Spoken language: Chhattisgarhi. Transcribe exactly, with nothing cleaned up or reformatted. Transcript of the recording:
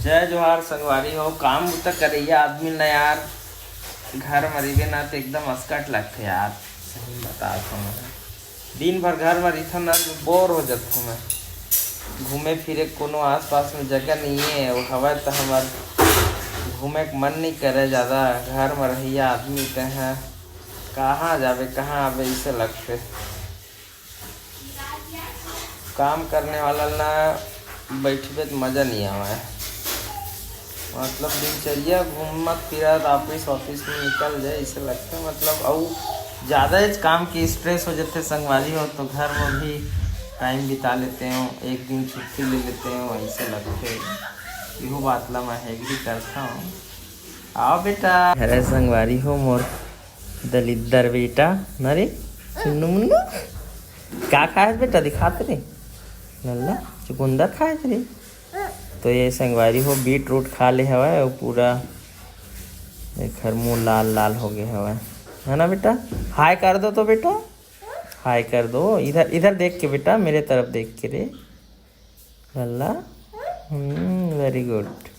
जय जोहार संगवारी हो। काम बुता करइया आदमी ल ना यार, घर म रहिबे ना त एकदम असकट लगथे यार। सही म बतात हंव मैं, दिन भर घर म रहिथंव ना, बोर हो जाथंव मैं। घूमे फिरे के कोनो आसपास म जगह नइ हे, अउ हवय त हमर घूमे के मन नइ करे जादा। घर म रहइया आदमी तेहा कहाँ जाबे, कहाँ आबे, अइसे लगथे। काम करने वाला ल ना बइठबे त मजा नइ आवय। मतलब दिनचर्या घूमत फिरत ऑफिस ऑफिस में निकल जाए, अइसे लगथे। मतलब अउ जादा काम के स्ट्रेस हो जाथे संगवारी हो, तो घर में भी टाइम बिता लेते हो, एक दिन छुट्टी ले लेते हो, अइसे लगथे। इहो बात ला मैं एग्री करता हूँ। आओ बेटा। अरे संगवारी हो मोर दलिद्दर बेटा, ना रे चुन्नू मुन्नू, का खाए बेटा, दिखात रे। लल्ला चुकुंदर खाए रे। तो ये संगवारी हो बीट रूट खा ले हवय अउ पूरा एखर मुंह लाल लाल हो गए हवय, है ना बेटा? हाय कर दो तो बेटा, हाय कर दो। इधर, इधर देख के बेटा, मेरे तरफ देख के रे। लल्ला, हम्म, वेरी गुड।